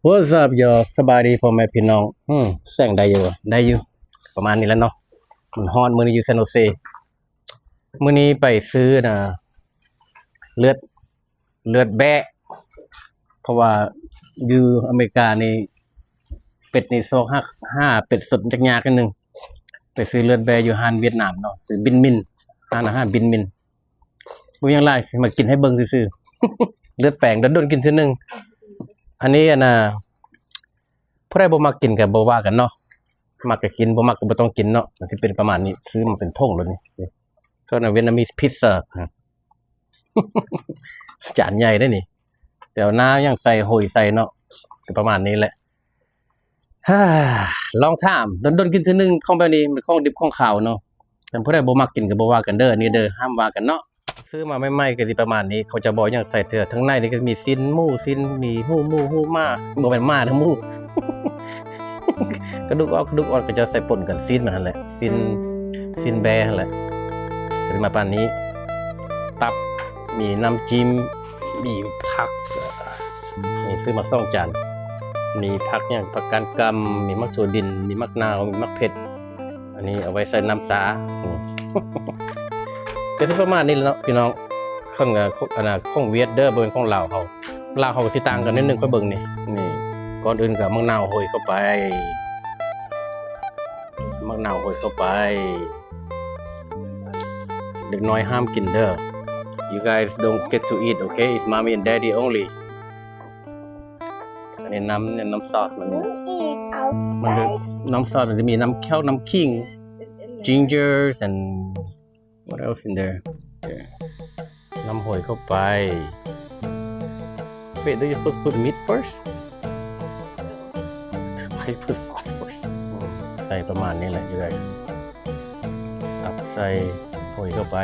What's up y'all? ສະບາຍດີພໍ່ແມ່ພີ່ນ້ອງ. ອືມ ແສງໄດ້ຢູ່ບໍ່? ໄດ້ຢູ່ ປະມານນີ້ແຫຼະເນາະ. ມັນຮ້ອນມື້ນີ້ຢູ່ San Jose. ມື້ນີ້ໄປຊື້ນະ ເລືອດ ເລືອດແບ້ ເພາະວ່າຢູ່ອາເມລິການີ້ ເປັດນີ້ຊອກຫາ ຫາເປັດສົດຍາກໆ ໜ້ອຍໜຶ່ງ. ໄປຊື້ເລືອດແບ້ຢູ່ຮ້ານຫວຽດນາມເນາະ, ຊື້ບິນມິນ, ຮ້ານອາຫານບິນມິນ. ບໍ່ມີຫຍັງຫຼາຍ ຊິມາກິນໃຫ້ເບິ່ງຊື່ໆ ເລືອດແປງ ດົນໆ ກິນເທື່ອໜຶ່ງ. ອັນນີ້ ອັນນ່າ ຜູ້ໃດບໍ່ມັກກິນກໍບໍ່ວ່າກັນເນາະ, ມັກກໍກິນ ບໍ່ມັກກໍບໍ່ຕ້ອງກິນເນາະ. ມັນຊິເປັນປະມານນີ້ ຊື້ມາເປັນຖົງໂລດນີ້. ນີ້ ເຂົາເອີ້ນວ່າ Vietnamese pizza ຈານໃຫຍ່ເດ້ນີ້, ແຕ່ວ່າໜ້າຍັງໃສ່ ໂຮຍໃສ່ເນາະ, ກໍປະມານນີ້ແຫຼະ. ລອງຖາມ ດົນໆ ກິນເທື່ອໜຶ່ງ ຂອງແບບນີ້ມັນຂອງດິບຂອງຄາວເນາະ. ຄັນຜູ້ໃດບໍ່ມັກກິນກໍບໍ່ວ່າກັນເດີ ອັນນີ້ເດີ ຫ້າມວ່າກັນເນາະ. ຊື້ມາໃໝ່ໆ ກໍຊິປະມານນີ້. ເຂົາຈະບໍ່ຫຍັງໃສ່ເທື່ອ, ທາງໃນນີ້ກໍມີຊີ້ນໝູ, ຊີ້ນໝີ, ຫູໝູ, ຫູໝາ, ບໍ່ແມ່ນໝາເດີ ໝູ, ກະດູກອອກ ກະດູກອ່ອນ ເຂົາເຈົ້າໃສ່ປົນກັນ, ຊີ້ນມັນຫັ້ນແຫຼະ, ຊີ້ນ ຊີ້ນແບ້ຫັ້ນແຫຼະ. ກໍຊິມາປານນີ້ ຕັບ, ມີນ້ຳຈິ້ມ, ມີຜັກ, ນີ້ຊື້ມາສອງຈານ, ມີຜັກຫຍັງ ຜັກກາດກຳ, ມີໝາກຖົ່ວດິນ, ມີໝາກນາວ, ມີໝາກເຜັດ. ອັນນີ້ເອົາໄວ້ໃສ່ນ້ຳຊາ. ອືມ ກໍຊິປະມານນີ້ແຫຼະເນາະພີ່ນ້ອງ. ເພິ່ນກໍ ອັນນ່າ ຂອງຫວຽດເດີ ບໍ່ແມ່ນຂອງລາວເຮົາ. ລາວເຮົາກໍຊິຕ່າງກັນໜ້ອຍໜຶ່ງ, ຂ້ອຍເບິ່ງນີ້ ນີ້ ກ່ອນອື່ນກໍເອົາໝາກນາວໂຮຍເຂົ້າໄປ, ໝາກນາວໂຮຍເຂົ້າໄປ. ເດັກນ້ອຍຫ້າມກິນເດີ. You guys don't get to eat, okay? It's mommy and daddy only. ອັນນີ້ນ້ຳ ນ້ຳຊອສມັນ Don't eat ມັນ outside. ນ້ຳຊອສມັນຈະມີນ້ຳຂຽວ ນ້ຳຂີງ It's in there. Gingers and what else in there? Yeah. ນ້ຳໂຮຍເຂົ້າໄປ. Wait, do you supposed to put meat first? Why you put sauce first? ອືມ ໃສ່ປະມານນີ້ແຫຼະ you guys. ຕັບໃສ່ ໂຮຍເຂົ້າໄປ.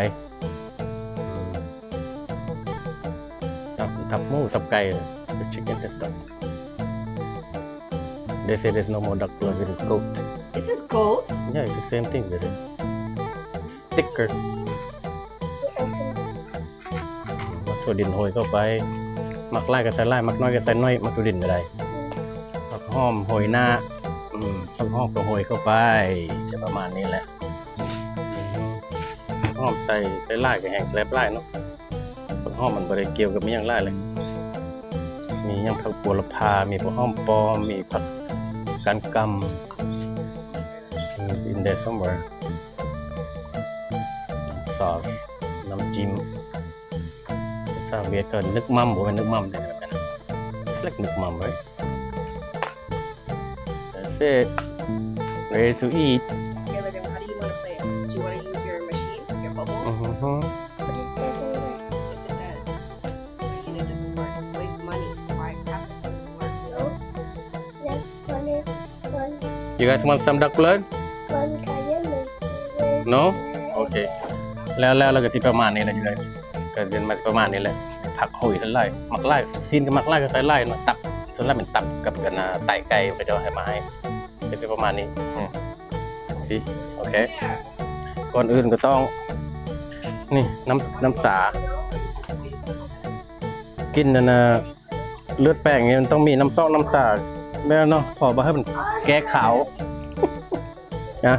ຕັບ ຕັບໝູ ຕັບໄກ່ the chicken, the duck. They say there's no more duck blood, it is goat. This is goat? Yeah, it's the same thing, baby. Thicker. ໝາກຖົ່ວດິນໂຮຍເຂົ້າໄປ, ມັກຫຼາຍກໍໃສ່ຫຼາຍ, ມັກໜ້ອຍກໍໃສ່ໜ້ອຍ, ໝາກຖົ່ວດິນກໍໄດ້. ຜັກຫອມໂຮຍໜ້າ, ອືມ ຜັກຫອມກໍໂຮຍເຂົ້າໄປ, ຈະປະມານນີ້ແຫຼະ. ຫອມໃສ່ ໃສ່ຫຼາຍກໍແຮງແຊບຫຼາຍເນາະ. ຜັກຫອມມັນບໍ່ໄດ້ກ່ຽວກັບອີ່ຫຍັງຫຼາຍເລີຍ. ມີຫຍັງ ຜັກບົວລະພາ, ມີຜັກຫອມປ້ອມ, ມີຜັກກາດກຳ. It's in there somewhere. ຊອສ ນ້ຳຈິ້ມ ພາສາຫວຽດເອີ້ນ ໜຶກໝຳ ບໍ່ແມ່ນນຶກໝຳເດ້. It's like ນຶກໝຳ right? That's it. Ready to eat. Okay, Living, how do you wanna play it? Do you wanna use your machine, your bubble? Mm-hmm. Yes, it does. But, you know, it doesn't work. It wastes money. Why have it work? No. Yes, money, money. You guys want some duck blood? One kind of machine. No? Okay. ແລ້ວ ແລ້ວ ແລ້ວກໍຊິປະມານນີ້ແຫຼະ you guys. ກໍເປັນມາປະມານນີ້ແຫຼະ. ຜັກໂຮຍຫຼາຍ ມັກຫຼາຍ, ຊີ້ນກໍມັກຫຼາຍ ກໍໃສ່ຫຼາຍເນາະ. ຕັບ ສ່ວນຫຼາຍແມ່ນຕັບກັບອັນນ່າ ໄຕໄກ່ ເຂົາເຈົ້າໃຫ້ມາໃຫ້ ກໍຊິປະມານນີ້. ອືມ ຊິ ໂອເຄ ກ່ອນອື່ນກໍຕ້ອງ ນີ້ ນ້ຳ ນ້ຳຊາ ກິນອັນນ່າ ເລືອດແປງນີ້ມັນຕ້ອງມີນ້ຳຊອກນ້ຳຊາ ແມ່ນເນາະ ເພາະວ່າໃຫ້ມັນແກ້ຄາວນະ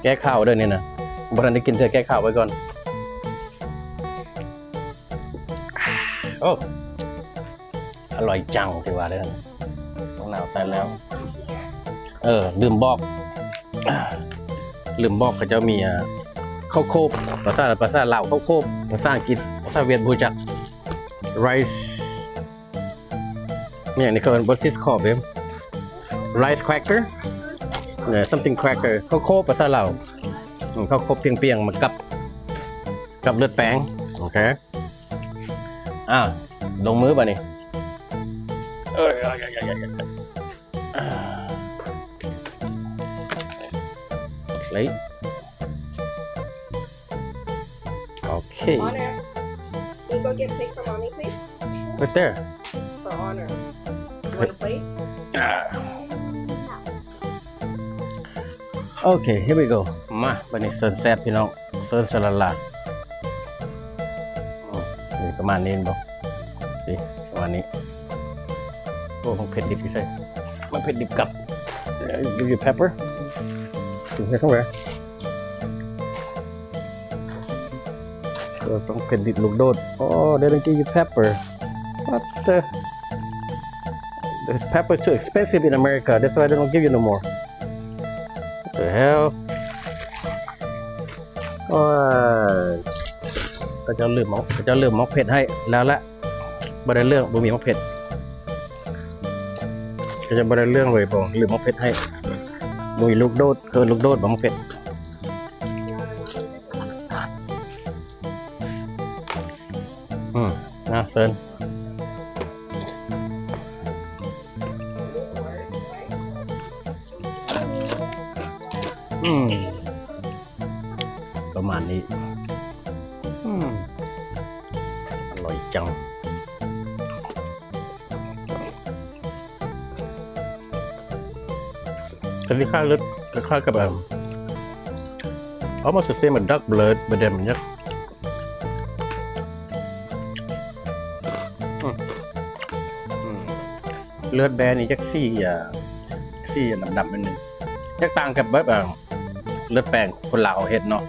ແກ້ຄາວເດີນີ້ນະ. ບໍ່ທັນໄດ້ກິນເທື່ອ ແກ້ຄາວໄວ້ກ່ອນ. ໂອ້ ອະລ່ອຍຈັງ ຖືວ່າເດີ. ໝາກນາວໃສ່ແລ້ວ. ເອີ ລືມບອກ ລືມບອກ ເຂົາເຈົ້າມີ ອ່າ ເຂົ້າໂຄບ ພາສາ ພາສາລາວເຂົ້າໂຄບ, ພາສາອັງກິດ ພາສາຫວຽດບໍ່ຮູ້ຈັກ. Rice ອີ່ຫຍັງນີ້ ເຂົາເອີ້ນ what is called, babe? Rice cracker? Yeah, something cracker. ເຂົ້າໂຄບ ພາສາລາວ. ອືມ ເຂົ້າໂຄບປຽງໆ ມາກັບ ກັບເລືອດແປງ. ໂອເຄ ອ່າ ລົງມືບາດນີ້. ເອີ ເລີຍ ໂອເຄ. Honor, can you go get a plate for mommy, please? Right there. For Honor. You want a plate? ອ່າ ໂອເຄ here we go. ມາ ບາດນີ້ເຊີນແຊບພີ່ນ້ອງ ເຊີນສະລະລາ. ອືມ ນີ້ປະມານນີ້ເຫັນບໍ່? ນີ້ປະມານນີ້. ໂອ້ ຂອງເຜັດດິບຢູ່ໃສ? ມັນເຜັດດິບກັບ Give you pepper. Here, come here. ເອີ ຂອງເຜັດດິບລູກໂດດ. Oh, they don't give you pepper. What the? The pepper is too expensive in America. That's why they don't give you no more. What the hell? ໂອ້ຍ ເຂົາເຈົ້າລືມເອົາ ເຂົາເຈົ້າລືມໝາກເຜັດໃຫ້ແລ້ວລະ. ບໍ່ໄດ້ເລື່ອງ ບໍ່ມີໝາກເຜັດ. ເຂົາເຈົ້າບໍ່ໄດ້ເລື່ອງເວີຍ ບໍ່ລືມໝາກເຜັດໃຫ້. ບໍ່ມີລູກໂດດ ເອີ້ນລູກໂດດບໍ່ ໝາກເຜັດ. ອືມ ນະ ເຊີນ. ອືມ ປະມານນີ້. ອືມ ອະລ່ອຍຈັງ. ຄັນຊິຄ້າຍເລືອດ ຄ້າຍໆກັບ ເອີ່ມ almost the same as duck blood, but then ມັນຍັງ ອືມ ອືມ ເລືອດແບນີ້ຈັກສີ ອ່າ ສີດຳໆໜ້ອຍໜຶ່ງ. ແຕກຕ່າງກັບແບບ ອ່າ ເລືອດແປງຄົນລາວເຮົາເຮັດເນາະ.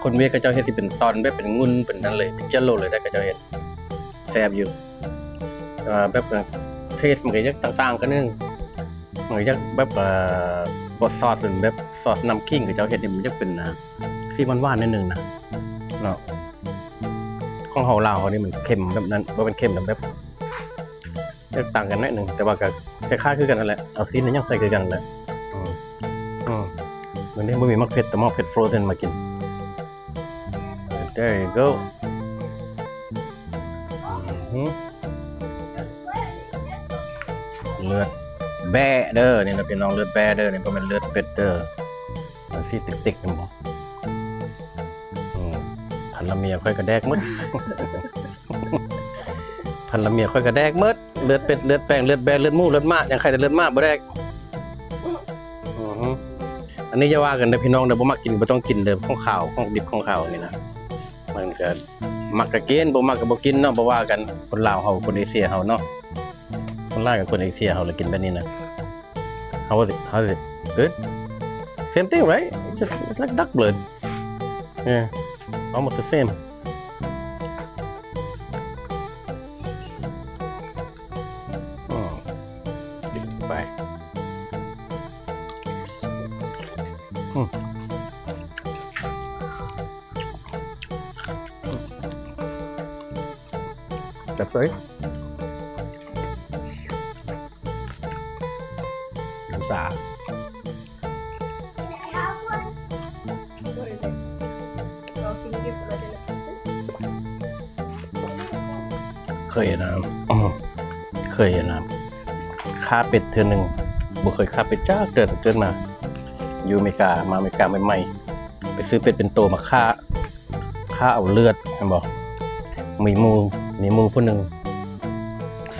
ຄົນຫວຽດເຂົາເຈົ້າເຮັດຊິເປັນຕ່ອນ ແບບເປັນງຸ່ນ ເປັນນັ້ນເລີຍ ເປັນເຢລໂລເລີຍໄດ໋ ເຂົາເຈົ້າເຮັດ ແຊບຢູ່. ເອີ ແບບ ເອີ ເທສມັນກໍຍັງຕ່າງໆກັນໜຶ່ງ. ມັນກໍຍັງແບບ ເອີ ບໍ່ຊອດເປັນແບບຊອດນ້ຳຂີງ ເຂົາເຈົ້າເຮັດນີ້ ມັນຍັງເປັນ ອ່າ ສີຫວານໆໜ້ອຍໜຶ່ງນະ ເນາະ. ຂອງເຮົາລາວເຮົານີ້ມັນເຄັມແບບນັ້ນ ບໍ່ແມ່ນເຄັມແບບ ແຕກຕ່າງກັນໜ້ອຍໜຶ່ງ ແຕ່ວ່າກໍຄ້າຍໆຄືກັນຫັ້ນແຫຼະ. ເອົາຊີ້ນຫຍັງໃສ່ຄືກັນແຫຼະ. ອືມ ອືມ ມື້ນີ້ບໍ່ມີໝາກເຜັດ ແຕ່ໝາກເຜັດ frozen ມາກິນ. There you go. ອືມ ເລືອດແບ້ເດີ ນີ້ນະພີ່ນ້ອງ ເລືອດແບ້ເດີ ນີ້ບໍ່ແມ່ນເລືອດເປັດເດີ. ມັນສີຕິກໆ ແມ່ນບໍ່? ອືມ ພັນລະເມຍຂ້ອຍກໍແດກໝົດ ພັນລະເມຍຂ້ອຍກໍແດກໝົດ. ເລືອດເປັດ ເລືອດແປງ ເລືອດແບ້ ເລືອດໝູ ເລືອດມ້າ ຍັງຂາຍແຕ່ເລືອດມ້າ ບໍ່ແດກ. ອືຮຶ ອັນນີ້ຢ່າວ່າກັນເດີພີ່ນ້ອງເດີ ບໍ່ມັກກິນກໍບໍ່ຕ້ອງກິນເດີ ຂອງຄາວ ຂອງດິບຂອງຄາວນີ້ນະ. ມັນກໍມັກກໍກິນ ບໍ່ມັກກໍບໍ່ກິນເນາະ ບໍ່ວ່າກັນ. ຄົນລາວເຮົາ ຄົນເອເຊຍເຮົາເນາະ ສ່ວນຫຼາຍກໍຄົນເອເຊຍເຮົາລະກິນແບບນີ້ນະ. How was it? How is it? Good? Same thing, right? It's just, it's like duck blood. Yeah, almost the same. ອືມ ໄປ ອືມ ແຊບເລີຍ. ນ້ຳຊາ ເຄີຍນະ ເຄີຍນະ ຂ້າເປັດເທື່ອໜຶ່ງ ບໍ່ເຄີຍຂ້າເປັດຈັກເທື່ອ ແຕ່ເກີດມາຢູ່ອາເມລິກາ ມາອາເມລິກາໃໝ່ໆ ໄປຊື້ເປັດເປັນໂຕມາຂ້າ ຂ້າເອົາເລືອດ ແມ່ນບໍ່? ມີໝູ່ ມີໝູ່ຜູ້ໜຶ່ງ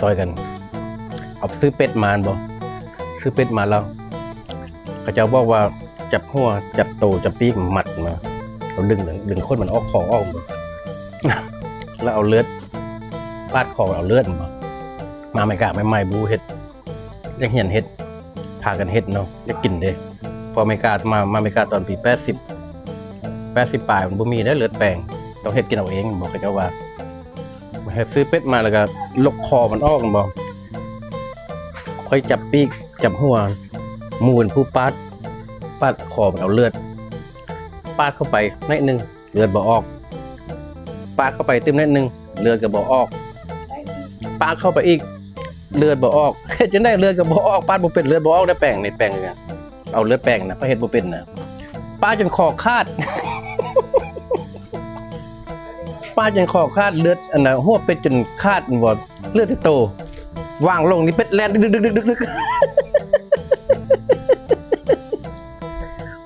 ຊ່ອຍກັນ ເອົາຊື້ເປັດມາ ແມ່ນບໍ່? ຊື້ເປັດມາແລ້ວ ເຂົາເຈົ້າບອກວ່າ ຈັບຫົວ ຈັບໂຕ ຈັບປີກມັດມາ ເອົາດຶງ ດຶງ ດຶງຂົນມັນອອກ ຄອອກ ອອກ ແລ້ວເອົາເລືອດ ປາດຄໍ ເອົາເລືອດ ແມ່ນບໍ່? ມາອາເມລິກາໃໝ່ໆ ບໍ່ຮູ້ເຮັດ ຢາກຮຽນເຮັດ ພາກັນເຮັດເນາະ ຢາກກິນເດ້. ເພາະອາເມລິກາ ມາ ມາອາເມລິກາຕອນປີແປດສິບ ແປດສິບປາຍ ມັນບໍ່ມີເດ້ເລືອດແປງ ຕ້ອງເຮັດກິນເອົາເອງ ແມ່ນບໍ່? ເຂົາເຈົ້າວ່າ ເຮັດ ຊື້ເປັດມາ ແລ້ວກໍລົກຄໍມັນອອກ ແມ່ນບໍ່? ຄ່ອຍຈັບປີກ ຈັບຫົວ ໝູ່ເປັນຜູ້ປາດ ປາດຄໍມັນເອົາເລືອດ ປາດເຂົ້າໄປໜ້ອຍໜຶ່ງ ເລືອດບໍ່ອອກ ປາດເຂົ້າໄປຕື່ມໜ້ອຍໜຶ່ງ ເລືອດກໍບໍ່ອອກ ປາດເຂົ້າໄປອີກ ເລືອດບໍ່ອອກ ເຮັດຈັ່ງໃດເລືອດກໍບໍ່ອອກ ປາດບໍ່ເປັນ ເລືອດບໍ່ອອກ ໄດ້ແປງນີ້ ແປງນີ້ ເອົາເລືອດແປງນະ ຂ້ອຍເຮັດບໍ່ເປັນນະ ປາດຈົນຄໍຂາດ ປາດຈົນຄໍຂາດ ເລືອດ ອັນນ່າ ຫົວເປັດຈົນຂາດ ແມ່ນບໍ່? ເລືອດແຕ່ໂຕ ວາງລົງນີ້ເປັດແລ່ນດຶກໆໆ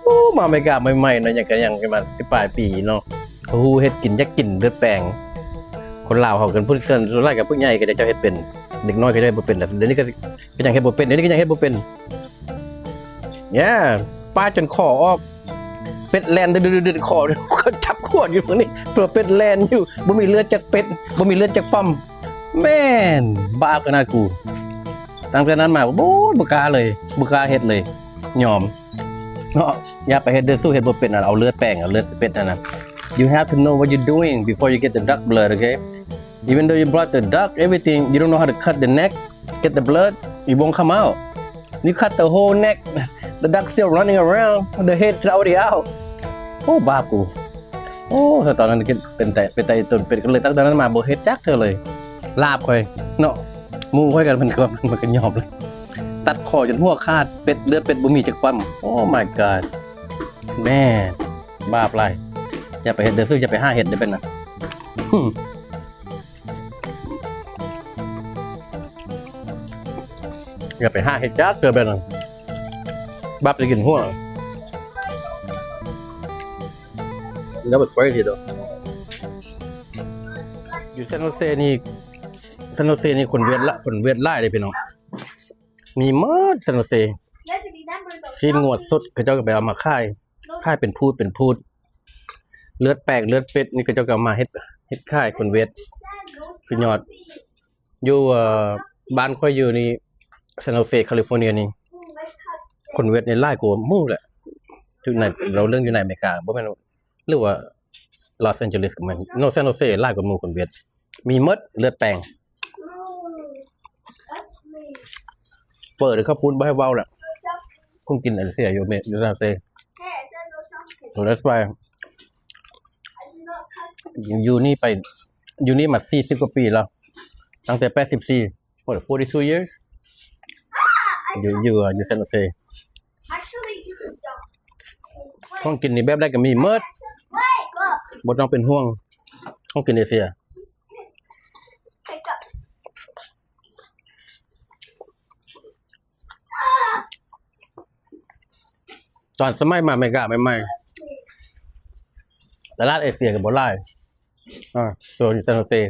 ໆ ໂອ້ ມາອາເມລິກາໃໝ່ໆເນາະ ຍັງກະຍັງປະມານສິບປາຍປີເນາະ ຮູ້ເຮັດກິນ ຢາກກິນເລືອດແປງ. ຄົນລາວເຮົາກັນ ຜູ້ສ່ວນຫຼາຍກັບຜູ້ໃຫຍ່ກໍເຈົ້າເຮັດເປັນ ເດັກນ້ອຍກໍເຈົ້າເຮັດບໍ່ເປັນ ແລ້ວດຽວນີ້ກໍ ກໍຍັງເຮັດບໍ່ເປັນ ດຽວນີ້ກໍຍັງເຮັດບໍ່ເປັນ ແຍ່ ປາດຈົນຄໍອອກ ເປັດແລ່ນດຶກໆໆ ຄໍ ຈັບຂວດຢູ່ພວກນີ້ ເພື່ອເປັດແລ່ນຢູ່ ບໍ່ມີເລືອດຈັກເປັດ ບໍ່ມີເລືອດຈັກປ້ຳ ແມ່ນ ບາບຂະໜາດກູ. ຕັ້ງແຕ່ນັ້ນມາ ໂອ້ຍ ບໍ່ກ້າເລີຍ ບໍ່ກ້າເຮັດເລີຍ ຍອມເນາະ. ຢ່າໄປເຮັດເດີ ສູ້ເຮັດບໍ່ເປັນ ອັນເອົາເລືອດແປງ ເອົາເລືອດເປັດຫັ້ນນະ. You have to know what you're doing before you get the duck blood, okay? Even though you brought the duck, everything, you don't know how to cut the neck, get the blood, it won't come out. You cut the whole neck, the duck still running around, the head still already out. ໂອ້ ບາບກູ. ໂອ້ ສະຕອນນັ້ນເປັນແຕ່ ເປັນແຕ່ຕົນເປັດ ກໍເລີຍຕັ້ງແຕ່ນັ້ນມາບໍ່ເຮັດຈັກເທື່ອເລີຍ. ລາບຂ້ອຍເນາະ ໝູ່ຂ້ອຍກັນ ມັນກໍ ມັນກໍຍອມເລີຍ. ຕັດຄໍຈົນຫົວຂາດ ເປັດ ເລືອດເປັດບໍ່ມີຈັກປ້ຳ. Oh my god ແມ່ ບາບຫຼາຍ. ຢ່າໄປເຮັດເດີ ສູ້ ຢ່າໄປຫາເຮັດເດີ ເປັດນະ. ຫຶ ຢ່າໄປຫາເຮັດຈັກເທື່ອແບບນັ້ນ ບາບຈະກິນຫົວ. That was crazy though. ຢູ່ San Jose ນີ້ San Jose ນີ້ຄົນຫວຽດຫຼາຍ ຄົນຫວຽດຫຼາຍເດ້ພີ່ນ້ອງ ມີໝົດ San Jose. ຊີ້ນງົວສົດ ເຂົາເຈົ້າກໍໄປເອົາມາຂາຍ ຂາຍເປັນພູດເປັນພູດ. ເລືອດແປງເລືອດເປັດນີ້ ເຂົາເຈົ້າກໍເອົາມາເຮັດ ເຮັດຂາຍ ຄົນຫວຽດ ສຸດຍອດ. ຢູ່ ເອີ ບ້ານຂ້ອຍຢູ່ນີ້ San Jose California ນີ້ ຄົນຫວຽດນີ້ຫຼາຍກວ່າໝູ່ແຫຼະ ຢູ່ໃນ ເວົ້າເລື່ອງຢູ່ໃນອາເມລິກາ ບໍ່ແມ່ນ ຫຼືວ່າ Los Angeles ກໍແມ່ນ No San Jose ຫຼາຍກວ່າໝູ່ຄົນຫວຽດ ມີໝົດເລືອດແປງ. ເປີດເຂົ້າປຸ້ນບໍ່ໃຫ້ເວົ້າແຫຼະ ຄົນກິນເອເຊຍຢູ່ເມ ຢູ່ San Jose. So that's why ຢູ່ນີ້ໄປ ຢູ່ນີ້ມາສີ່ສິບກວ່າປີແລ້ວ ຕັ້ງແຕ່ແປດສິບສີ່ what forty two years ຢູ່ ຢູ່ ຢູ່ San Jose. ຂອງກິນນີ້ແບບໃດກໍມີໝົດ ບໍ່ຕ້ອງເປັນຫ່ວງ ຂອງກິນເອເຊຍ. ຕອນສະໄໝມາອາເມລິກາໃໝ່ໆ ຕະຫຼາດເອເຊຍກໍບໍ່ຫຼາຍ ອ່າ ໂຊນ San Jose.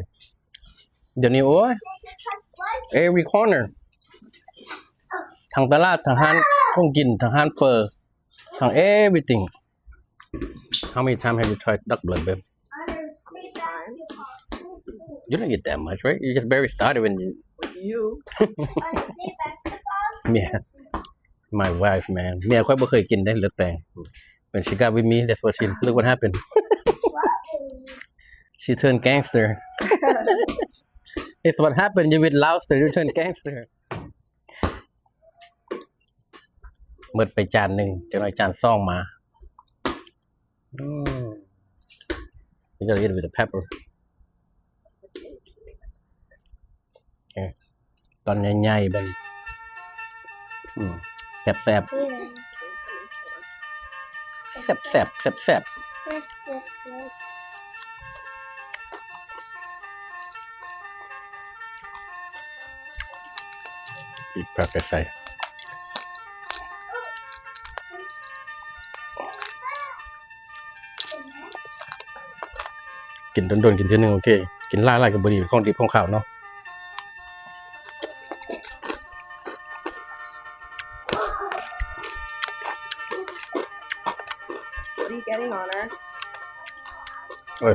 ດຽວນີ້ ໂອ້ຍ every corner ທັງຕະຫຼາດ ທັງຮ້ານຂອງກິນ ທັງຮ້ານເຝີ ທັງ everything. How many times have you tried duck blood, babe? You don't eat that much, right? You just barely started when you... With you. Yeah. My wife, man. ເມຍຂ້ອຍບໍ່ເຄີຍກິນເດ້ເລືອດແປງ. When she got with me, that's what she, look what happened. She turned gangster. It's what happened. You eat lobster, you turn gangster. ໝົດໄປຈານໜຶ່ງ ຈັກໜ້ອຍຈານສອງມາ. ອືມ You gotta eat it with the pepper. ເອີ ຕອນໃຫຍ່ໆ ເບິ່ງ ອືມ ແຊບໆ ແຊບໆ ແຊບໆ. What's this one? ປີກຜັກໄປໃສ່ ກິນດົນໆ ກິນເທື່ອໜຶ່ງ ໂອເຄ ກິນຫຼາຍໆ ກໍບໍ່ດີ ຂອງດິບຂອງຄາວເນາະ. What are you getting on her? ເອີ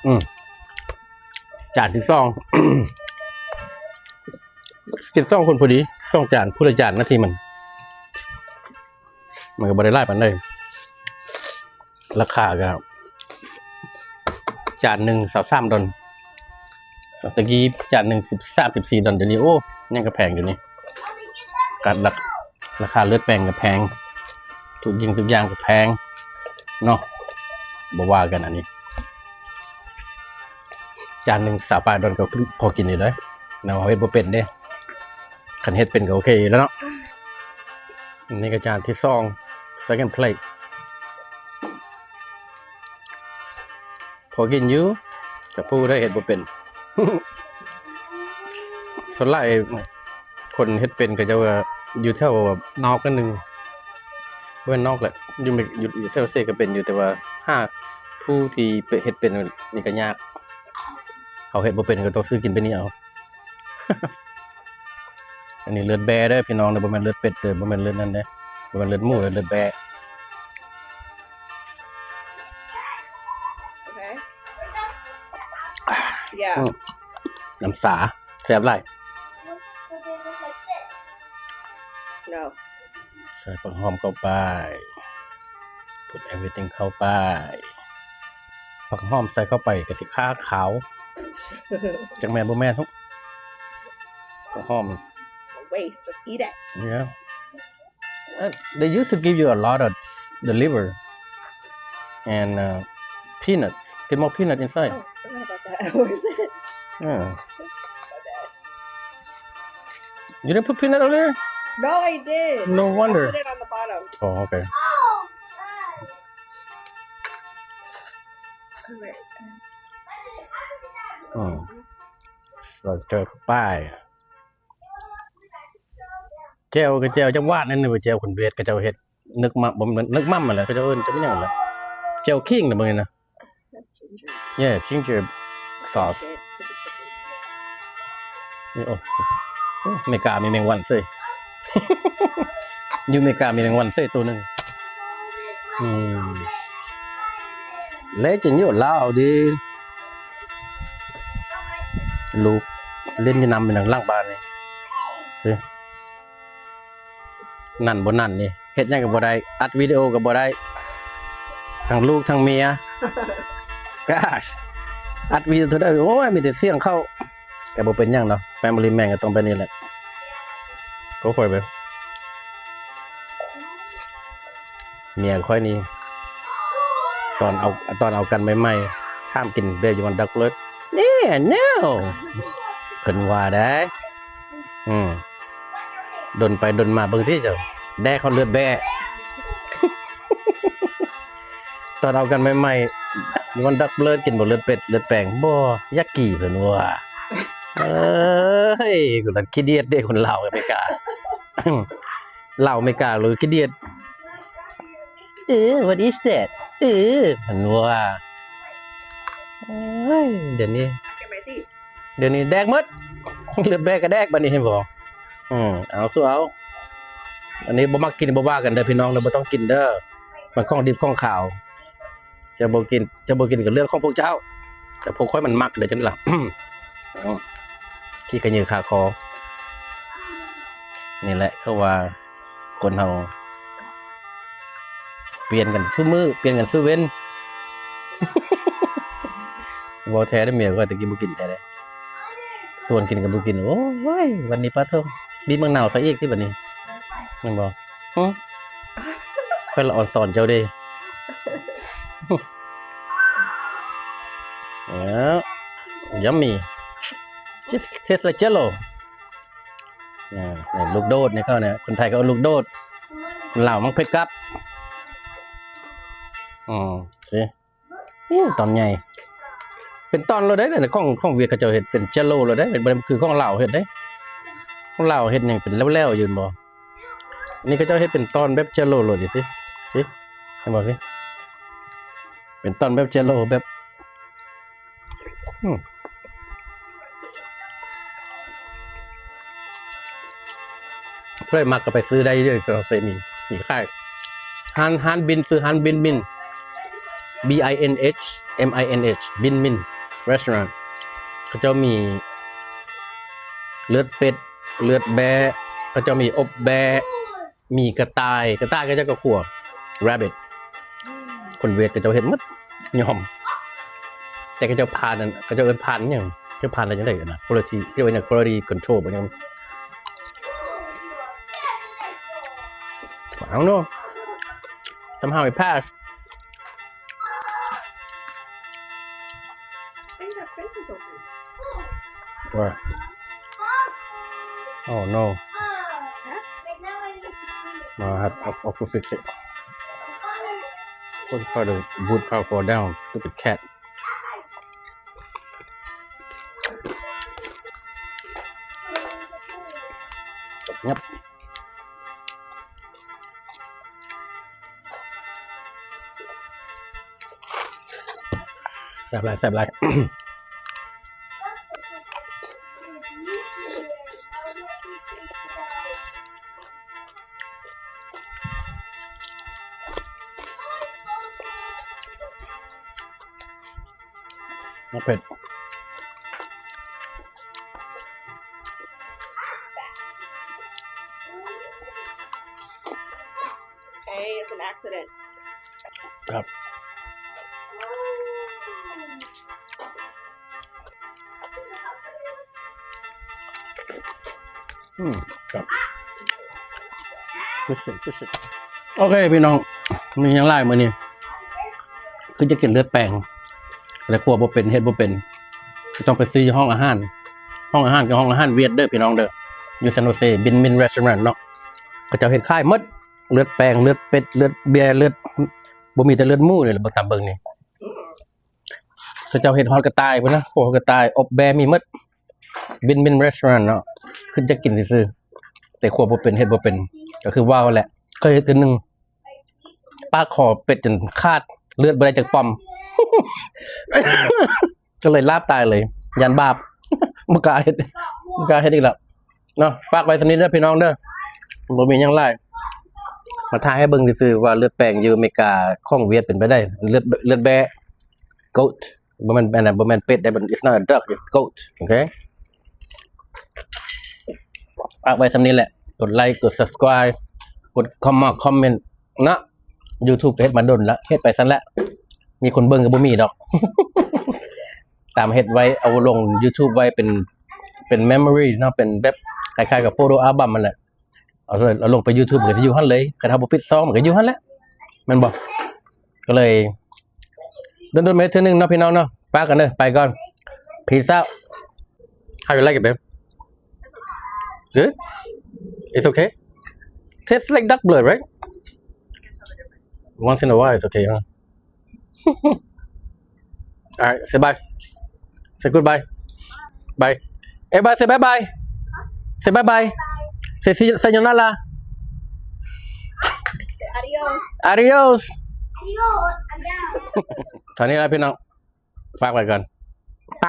ອືມ ຈານທີສອງ ກິນສອງຄົນພໍດີ ສອງຈານ ຜູ້ລະຈານນະ ທີ່ມັນ ມັນກໍບໍ່ໄດ້ຫຼາຍປານໃດ ລາຄາກໍ ຈານໜຶ່ງຊາວສາມດອນ ແຕ່ກີ້ຈານໜຶ່ງສິບສາມ ສິບສີ່ດອນ ດຽວນີ້ ໂອ້ ຫຍັງກໍແພງດຽວນີ້ ການລາ ລາຄາເລືອດແປງກໍແພງ ທຸກສິ່ງທຸກຢ່າງກໍແພງເນາະ ບໍ່ວ່າກັນອັນນີ້ ຈານໜຶ່ງຊາວປາຍດອນກໍພໍກິນຢູ່ເດ້ ແນວເຮົາເຮັດບໍ່ເປັນເດ້ ຄັນເຮັດເປັນກໍໂອເຄຢູ່ແລ້ວເນາະ. ອັນນີ້ກໍຈານທີສອງ second plate ພໍກິນຢູ່ ແຕ່ຜູ້ໃດເຮັດບໍ່ເປັນ ສ່ວນຫຼາຍຄົນເຮັດເປັນກໍຈະວ່າຢູ່ແຖວນອກໜ້ອຍໜຶ່ງ ບໍ່ແມ່ນນອກແຫຼະ ຢູ່ເມ ຢູ່ ຢູ່ San Jose ກໍເປັນຢູ່ ແຕ່ວ່າຫາຜູ້ທີ່ເປັນ ເຮັດເປັນນີ້ກໍຍາກ ເຮົາເຮັດບໍ່ເປັນກໍຕ້ອງຊື້ກິນໄປນີ້ເອົາ. ອັນນີ້ເລືອດແບ້ເດີພີ່ນ້ອງເດີ ບໍ່ແມ່ນເລືອດເປັດເດີ ບໍ່ແມ່ນເລືອດນັ້ນເດີ ບໍ່ແມ່ນເລືອດໝູເດີ ເລືອດແບ້. Okay. Yeah. ອືມ ນ້ຳຊາແຊບຫຼາຍ. No. ໃສ່ຜັກຫອມເຂົ້າໄປ put everything ເຂົ້າໄປ ຜັກຫອມໃສ່ເຂົ້າໄປກໍຊິຄາຂາວ ຈັກແມ່ນບໍ່ແມ່ນ ຜັກຫອມ Waste, just eat it. Yeah. Uh, they used to give you a lot of the liver and, uh, peanuts. Get more peanut inside. Oh, forgot about that. Where is it? Yeah. My bad. You didn't put peanut on there? No, I did. No wonder. I put it on the bottom. Oh, okay. All right. ອືມ ໃສ່ເຂົ້າໄປ. ແຈ່ວກໍແຈ່ວຈັກຫວານອັນໜຶ່ງ ແຈ່ວຄົນຫວຽດເຂົາເຈົ້າເຮັດ ນຶກມາ ບໍ່ແມ່ນ ນຶກໝ່ຳຫັ້ນແຫຼະ ເຂົາເຈົ້າເອີ້ນ ຈັກແມ່ນຫຍັງແຫຼະ ແຈ່ວຂີງນະ ເບິ່ງນີ້ນະ. That's ginger. Yeah, ginger sauce. This is cooking. ນີ້ ໂອ້ ໂອ້ ອາເມລິກາມີແມງວັນເສີຍ ຢູ່ອາເມລິກາມີແມງວັນເສີຍໂຕໜຶ່ງ. ອືມ Legend ຢູ່ລາວເດ້ ລູກຫຼິ້ນຢູ່ນຳ ຢູ່ນຳຫຼັງບ້ານນີ້ ເອີ ນັ້ນບໍ່ນັ້ນນີ້ ເຮັດຫຍັງກໍບໍ່ໄດ້ ອັດວິດີໂອກໍບໍ່ໄດ້ ທັງລູກທັງເມຍ Gosh ອັດວິດີໂອເທົ່າໃດ ໂອ້ຍ ມີແຕ່ສຽງເຂົ້າ. ກໍບໍ່ເປັນຫຍັງເນາະ Family Man ກໍຕ້ອງແບບນີ້ແຫຼະ ກໍຄ່ອຍໄປ. ເມຍຂ້ອຍນີ້ ຕອນເອົາ ຕອນເອົາກັນໃໝ່ໆ ຫ້າມກິນ Baby One Duck Blood ແນວ ເພິ່ນວ່າໄດ໋. ອືມ ດົນໄປດົນມາເບິ່ງຕິເຈົ້າ ແດກຮອດເລືອດແບ້. ຕອນເອົາກັນໃໝ່ໆ ມັນດັກເລີດ ກິນບໍ່ເລືອດເປັດເລືອດແປງ ບໍ່ຢາກກີ່ ເພິ່ນວ່າ. ເອີຍ ຄົນນັ້ນຂີ້ດຽດເດ້ ຄົນລາວອາເມລິກາ ລາວອາເມລິກາເລີຍຂີ້ດຽດ. ເອີ what is that ເອີ ເພິ່ນວ່າ. ໂອ້ຍ ດຽວນີ້ ດຽວນີ້ແດກໝົດ ເລືອດແບ້ກະແດກບາດນີ້ ເຫັນບໍ່? ອືມ ເອົາ ສູ້ເອົາ. ອັນນີ້ບໍ່ມັກກິນບໍ່ວ່າກັນເດີພີ່ນ້ອງເດີ ບໍ່ຕ້ອງກິນເດີ ມັນຂອງດິບຂອງຄາວ. ຈະບໍ່ກິນ ຈະບໍ່ກິນກໍເລື່ອງຂອງພວກເຈົ້າ ແຕ່ພວກຂ້ອຍມັນມັກເດີຈັ່ງໃດລະ. ອືມ ຂີ້ຂະເຫຍື້ອຄາຄໍ. ນີ້ແຫຼະ ເຂົາວ່າຄົນເຮົາ ປ່ຽນກັນຊຸມື້ ປ່ຽນກັນຊຸເວັນ. ເວົ້າແທ້ເດີ ເມຍຂ້ອຍຕະກີ້ບໍ່ກິນແທ້ເດ້ ຊວນກິນກໍບໍ່ກິນ. ໂອ້ຍ ວັນນີ້ປາໂທ້ ບີບໝາກນາວໃສ່ອີກຕິບັດນີ້ ແມ່ນບໍ່? ຫຶ ຂ້ອຍລະອອນສອນເຈົ້າເດ້. ເອີ yummy. Taste, taste like Jell-O. ອ່າ ນີ້ລູກໂດດນີ້ ເຂົານີ້ ຄົນໄທເຂົາເອີ້ນລູກໂດດ ຄົນລາວມັກເຜັດກັບ. ອືມ ໂອເຄ ນີ້ຕອນໃຫຍ່ ເປັນຕອນໂລດເດ້ ຂອງ ຂອງຫວຽດເຂົາເຈົ້າເຮັດເປັນ Jell-O ໂລດເດ້ ບໍ່ໄດ້ຄືຂອງລາວເຮັດເດ້. ຂອງລາວເຮັດຫຍັງເປັນແຫຼວໆຢູ່ ເຫັນບໍ່? ນີ້ເຂົາເຈົ້າເຮັດເປັນຕອນແບບ Jell-O ໂລດ ຊິ ຊິ ເຫັນບໍ່ ຊິ ເປັນຕອນແບບ Jell-O ແບບ ອືມ ຜູ້ໃດມັກກໍໄປຊື້ໄດ້ຢູ່ ສຳລັບເຊມີ ມີຂາຍ. ຮ້ານ ຮ້ານບິນ ຊື່ຮ້ານບິນມິນ B I N H M I N H ບິນມິນ Restaurant. ເຂົາເຈົ້າມີເລືອດເປັດ ເລືອດແບ້ ເຂົາເຈົ້າມີອົບແບ້ ມີກະຕ່າຍ ກະຕ່າຍເຂົາເຈົ້າກໍຂົ້ວ rabbit. ຄົນຫວຽດເຂົາເຈົ້າເຮັດໝົດ ຍອມ ແຕ່ເຂົາເຈົ້າຜ່ານ ເຂົາເຈົ້າເອີ້ນຜ່ານຫຍັງ ເຈົ້າຜ່ານໄດ້ຈັ່ງໃດນະ quality ເອີ້ນຫຍັງ quality control ບໍ່ຫຍັງ I don't know. Somehow it passed. Hey, that fence is open. Where? Oh, no. Huh? No, I have, I'll, I'll go fix it. What if the wood pile fall down? Stupid cat. Yep. ແຊບຫຼາຍ ແຊບຫຼາຍ. ບໍ່ເຜັດ. Hey, it's an accident. ຄັບ ອືມ ຄັບ ໂອເຄພີ່ນ້ອງ ມີຫຍັງຫຼາຍມື້ນີ້ ຄືຈະກິນເລືອດແປງ ແຕ່ຄົວບໍ່ເປັນ ເຮັດບໍ່ເປັນ ຕ້ອງໄປຊື້ຢູ່ຫ້ອງອາຫານ ຫ້ອງອາຫານກໍຫ້ອງອາຫານຫວຽດເດີພີ່ນ້ອງເດີ ຢູ່ San Jose Bin Min Restaurant ເນາະ ເຂົາເຈົ້າເຮັດຂາຍໝົດ ເລືອດແປງ ເລືອດເປັດ ເລືອດເບ້ຍ ເລືອດ ບໍ່ມີແຕ່ເລືອດໝູນີ້ແຫຼະ ເບິ່ງຕາມເບິ່ງນີ້ ເຂົາເຈົ້າເຮັດຮອດກະຕ່າຍພຸ້ນນະ ໂຄກະຕ່າຍ ອົບແບ້ມີໝົດ Bin Min Restaurant ເນາະ ຄືຈະກິນຊື່ໆ ແຕ່ຄົວບໍ່ເປັນ ເຮັດບໍ່ເປັນ ກໍຄືເວົ້າແຫຼະ ເຄີຍເຮັດເທື່ອໜຶ່ງ ປາກຄໍເປັດຈົນຂາດ ເລືອດບໍ່ໄດ້ຈັກປ້ອມ ກໍເລີຍລາບຕາຍເລີຍ ຢ້ານບາບ ບໍ່ກ້າເຮັດ ບໍ່ກ້າເຮັດອີກແລ້ວເນາະ ຝາກໄວ້ສ່ຳນີ້ເດີພີ່ນ້ອງເດີ ບໍ່ມີຫຍັງຫຼາຍ ມາຖ່າຍໃຫ້ເບິ່ງຊື່ໆ ວ່າເລືອດແປງຢູ່ອາເມລິກາ ຂອງຫວຽດເປັນໄປໄດ້ ເລືອດ ເລືອດແບ້ goat ບໍ່ແມ່ນ ອັນນັ້ນ ບໍ່ແມ່ນເປັດເດ້ it's not a duck, it's goat. ໂອເຄ ຝາກໄວ້ສ່ຳນີ້ແຫຼະ ກົດໄລ ກົດ subscribe ກົດຄອມເມັນ ຄອມເມັນເນາະ YouTube ເຮັດມາດົນລະ ເຮັດໄປຊັ້ນແຫຼະ ມີຄົນເບິ່ງກໍບໍ່ມີດອກ ຕາມເຮັດໄວ້ ເອົາລົງ YouTube ໄວ້ເປັນ ເປັນ memories ເນາະ ເປັນແບບຄ້າຍໆກັບ photo album ຫັ້ນແຫຼະ ເອົາ ເອົາລົງໄປ YouTube ມັນກໍຊິຢູ່ຫັ້ນເລີຍ ຄັນເຮົາບໍ່ປິດຊ່ອງມັນກໍຢູ່ຫັ້ນແຫຼະ ແມ່ນບໍ່? ກໍເລີຍດົນໆມາເທື່ອໜຶ່ງເນາະພີ່ນ້ອງເນາະ ປະກັນເດີ ໄປກ່ອນ peace out. How you like it, babe? Good? It's okay? Tastes like duck blood, right? Once in a while, it's okay, huh? All right, say bye. Say goodbye. Bye. Everybody say bye-bye. Say bye-bye. Say see, sayonara. Adios. Adios. Adios. ເທົ່ານີ້ລະພີ່ນ້ອງ ຝາກໄວ້ກ່ອນ ໄປ.